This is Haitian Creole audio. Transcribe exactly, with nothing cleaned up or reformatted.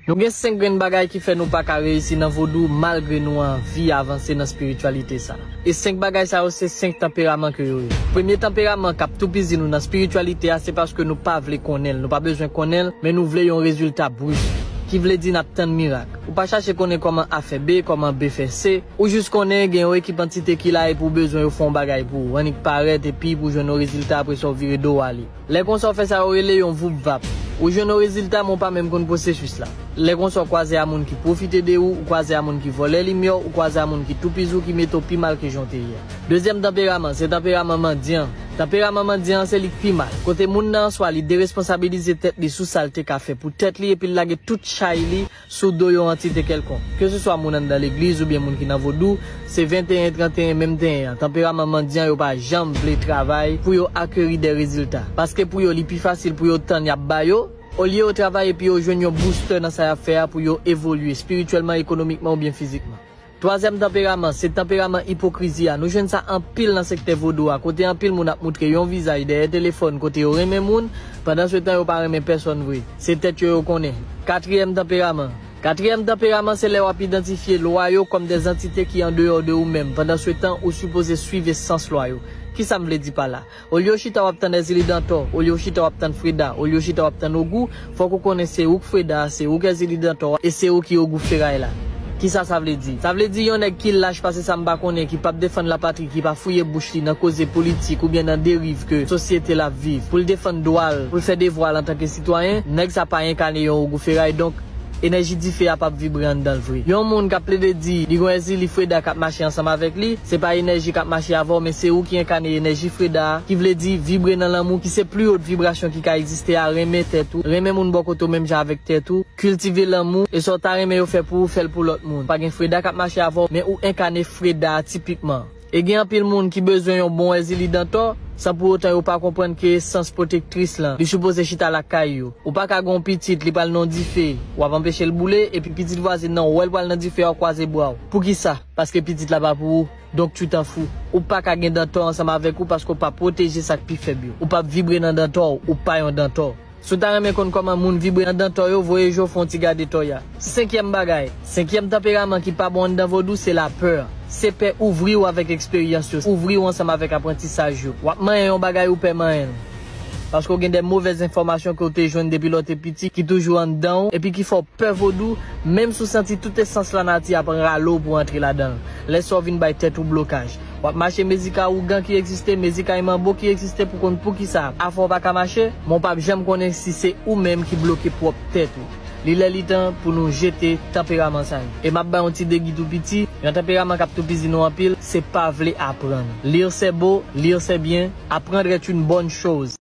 Nou gen senk grenn bagay ki fè nou pa ka reyisi nan vodou malgre nou anvi avanse nan espirityalite sa. E senk bagay sa yo se senk tanperaman ke yo ye. Premye tanperaman k ap toupizi nou nan espirityalite a se paske nou pa vle konnen l, nou pa bezwen konnen l, men nou vle yon rezilta bris. Ki vle di n ap tann mirak. Ou pa chache konnen kòman A fè B, kòman B fè C, ou jis konnen gen yon ekip antite ki la epi w bezwen yo fè yon bagay pou ou, annik parèt epi pou jwenn yon rezilta apre sa w vire do w ale. Lè konsa w fè sa yo rele yon voupvap. Ou jwenn yon rezilta men w pa menm konn pwosesis la. Lè konsa w kwaze a moun ki pwofite de ou, ou kwaze a moun ki vòlè limyè w, ou kwaze a moun ki toupizi w, ki mete w pi mal ke jan w te ye a. Dezyèm tanperaman, se tanperaman mandyan. Tanperaman mandyan an se li k pi mal. Kote moun nan an swa li deresponsabilize tèt li sou sa l te ka fè pou tèt li epi l lage tout chay li sou do yon antite kèlkonk. Keseswa moun anndan legliz oubyen moun ki nan vodou, se venteyen tranteyen menm tenyen an. Tanperaman mandyan yo pa janm vle travay pou yo akeri de rezilta. Paske pou yo li pi fasil pou yo tann y ap ba yo, olye yo travay epi yo jwenn yon boustè nan sa y ap fè a pou yo evolye espirityèlman, ekonomikman oubyen fizikman. Twazyèm tanperaman, se tanperaman ipokrizi a. Nou jwenn sa anpil nan sektè vodou a, kote anpil moun ap moutre yon vizaj dèyè telefòn kote yo renmen moun, pandansetan yo pa renmen pèsòn vre. Se tèt yo yo konnen. Katriyèm tanperaman. Katriyèm tanperaman se lè w ap idantifye lwa yo kòm de zantite ki andeyò de ou menm, pandansetan ou sipoze swiv esans lwa yo. Kisa m vle di pa la? Olye w chita w ap tann Èzili Dantò, olye w chita w ap tann Freda, olye w chita w ap tann Ogou, fòk ou konnen se ou k Freda, se ou k Èzili Dantò, e se ou ki Ogou Feray la. Kisa sa vle di? Sa vle di yon nèg ki lach pase sa m pa konnen, ki p ap defann lapatri, ki pa fouye bouch li nan koze politik oubyen nan deriv ke sosyete l ap viv, pou l defann dwa l, pou l fè devwa l antanke sitwayen, nèg sa pa enkane yon Ogou Feray, donk enèji dife a p ap vibre anndan l vre. Yon moun k ap plede di li gon Èzili Freda k ap mache ansanm avèk li, se pa enèji k ap mache avè w, men se ou ki enkane enèji Freda a, ki vle di vibre nan lanmou, ki se pli wot vibrasyon ki ka egziste a, renmen tèt ou, renmen moun bò kote w menm jan avèk tèt ou, kiltive lanmou, e sa w ta renmen yo fè pou ou, fè l pou lòt moun. Pa gen Freda k ap mache avè w, men ou enkane Freda a tipikman. E gen anpil moun ki bezwen yon bon Èzili Dantò, san pou otan yo pa konprann ke esans pwotektris lan, li sipoze chita lakay yo. Ou pa ka gen yon pitit, li pral nan yon dife, w ap anpeche l boule, epi pitit vwazin nan, ou wè l pral nan dife a, w kwaze bra w. Poukisa? Paske pitit la pa pou ou, donk tu t'en fous. Ou pa ka gen Dantò ansanm avèk ou paske w pa pwoteje sa k pi fèb yo. Ou p ap vibre nan Dantò w, ou pa yon Dantò. Si w ta renmen konn kòman moun vibre nan Dantò yo, voye je w fè yon ti gade Tòya. Senkyèm bagay, senkyèm tanperaman ki pa bon anndan vodou, se lapè. Se pè ouvri w avèk eksperyans yo, ouvri w ansanm avèk aprantisaj yo. W ap manyen yon bagay ou pè manyen l. Paske w gen de movèz enfòmasyon ke w te jwenn depi lè w te piti ki toujou anndan w epi ki fè w pè vodou, menm si w santi tout esans lanati a pran rale w pou w antre ladan l. Lè sa w vin bay tèt ou blokaj. W ap mache mezika ougan ki egziste, mezika manbo ki egziste pou konn poukisa afè w pa ka mache, men w p ap janm konnen si se ou menm ki bloke pwòp tèt ou. Li lè li tan pou nou jete tanperaman sa yo. E m ap bay yon ti degi tou piti, yon tanperaman k ap toupizi nou anpil, se pa vle aprann. Lire c'est beau, lire c'est bien, apprendre est une bonne chose.